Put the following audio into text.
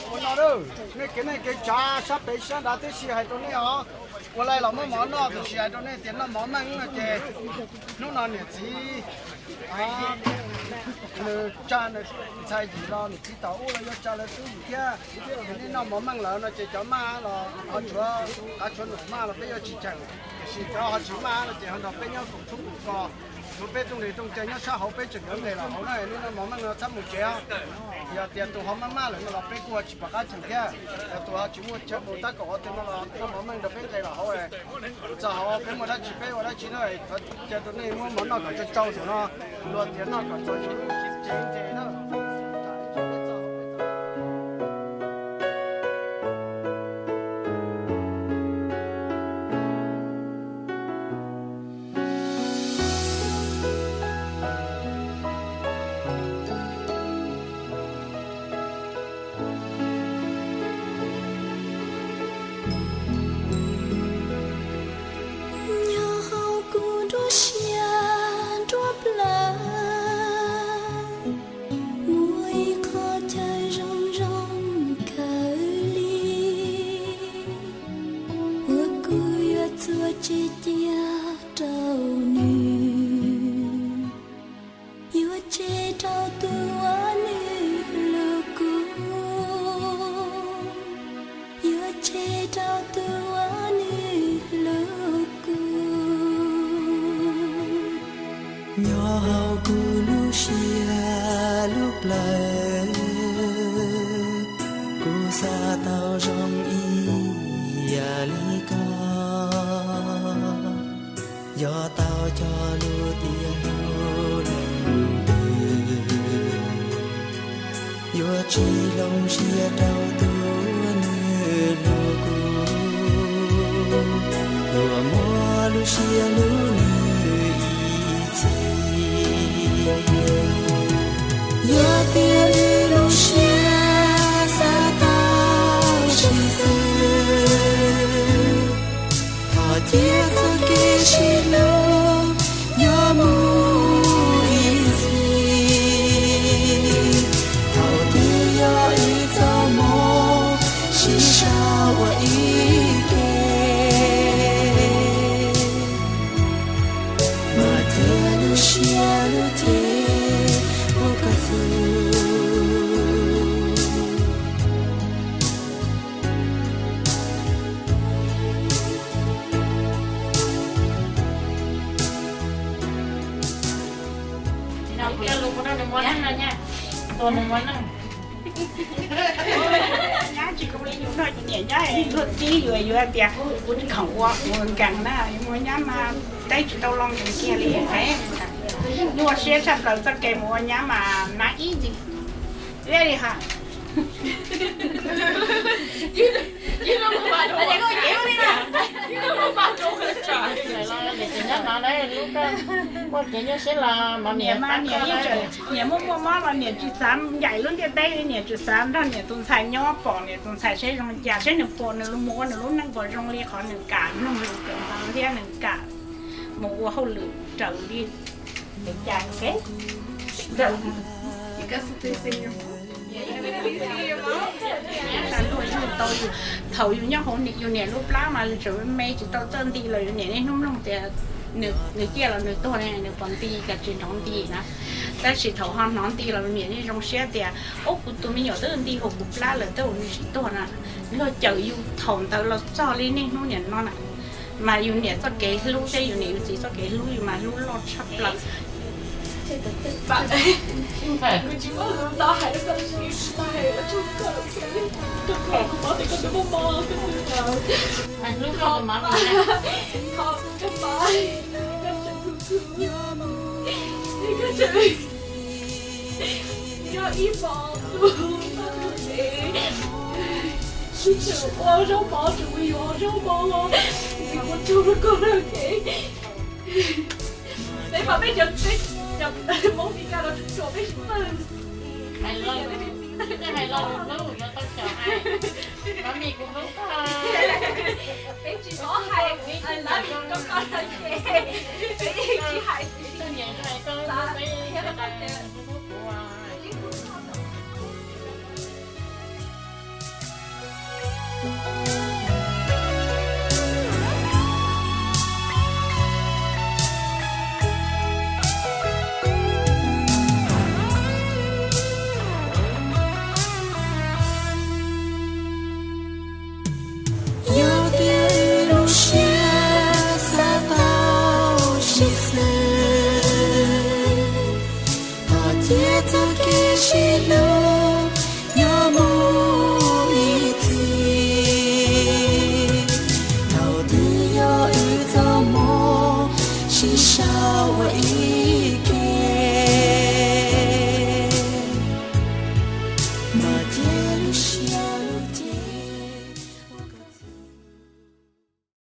Ua no, nej kev neej kev tsav sab pem sab nrad tib si hais rau nej os. Ua li los muab mov noj, tab sis hais rau nej tias noj mov meej no ces hnub no niam txiv nws tsa nws ntxhais yim los niam txiv taus ub los yuav tsa lawv tub yim thiab. Ces nej noj mov meej lawm no ces cov maj los qhov tshuav, qhov tshuav num maj los peb yuav tsis cheem, tiam sis cov ho tsis maj no ces ho nrog peb nyob koom tshoob koom kos, tshuav peb rooj nres rooj ceg nyob sab hauv peb tseem yuav nqes los hauv na. Nej noj mov meej no txhob mus tsev os. Yog tias tus ho maj maj lawm no los peb kuj ho tsis pom qab cheem thiab. Yog tus ho tsis muaj chaw mus tab kaum ua teg no los noj mov meej nrog peb nqes los hauv. Txog hauv peb muaj dab tsi peb ua dab tsi na. Thov caw rau nej muab mov noj kom tsau tsau saum no, luag tias noj kom txog tsis tsev ces na. Nyob hauv kuv nruab siab nruab plawv, muaj ib qho chaw zoo zoo kawg li, uas kuv yuav txuag tsis cia rau nws. Yuav tseg rau tus uas nws hlub kuv, yuav tseg rau tus uas nws hlub kuv. Nyob hauv kuv lub siab lub plawv, kuv xav tau zoo ib yam li koj. Yog tau cog lus tias hlub leej twg, yuav tsis hloov siab rau tus uas nws hlub kuv. Sia lub nws ib txhis. Yog tias wb lub siab xav tau tsis xwm, thov cia txoj kev sib hlub nyob mus ib txhis. Thaum twg yog wb txoj hmoo sib sau ua ib ke, mas thiaj lub siab lub cev ua koj txwv. Nyab tsis zoo li yus noj, yus niam nyab luag txib yus, yus hais tias kuv tsis khoom ua, kuv nkees na, yus mus ua nyab mas teb tsis tau los nkees kiag li. Nyuaj siab tshaj plaws txoj kev mus ua nyab mas nab ib ntsis. Ua li ha. Niam mas niam yeej tseem, niam muaj muaj mob los niam tsis xav ncaim lub ntiaj teb li, niam tsuas xav nrog niam tus ntxhais nyob, pom niam tus ntxhais seb zoo cas, seb nws puas, nws mus ua nws lub neej puas zoo li qhov nws kam mloog lus kawm ntawv thiab nws kam mus ua hauj lwm raws li. Cas ke tau yus, thaum yus nyob hauv yus niam lub plab mas tseem me tsis tau txawj nti los yus niam niaj hnub mloog tias nws ciaj los nws tuag ne, nws puas nti, cas tsis hnov nti na. Tab sis thaum ho hnov nti los niam yeej zoo siab tias, ub, kuv tus me nyuam twb nti hauv kuv plab lawm, twb ua nws tsis tuag na. Luag cawm yus thaum ntawd los txog li niaj hnub niam no na. Mas yus niam txoj kev hlub thiab yus niam yus txiv txoj kev hlub yus mas hlub loj tshaj plaws. Yog ib hmos tus txog tus tsev, tseem ua zaub mov, tseem ua yuav zaub mov los, ua tsaug rau koj na ke. Peb mas peb cov, peb cov Hmoob Meskas los tsuas peb tsis txawj hais los, hais los lus hlub yuav tau cov hais. Mami kuv hlub koj. Peb tsis paub hais I love you rau koj no ces peb tsis hais. Txog niam hais koj hlub peb sawv daws hlub kuv. Yog tias wb lub siab xav tau sib xws, thov cia txoj kev sib hlub nyob mus ib txhis. Thaum twg yog wb txoj hmoo sib sau ua ib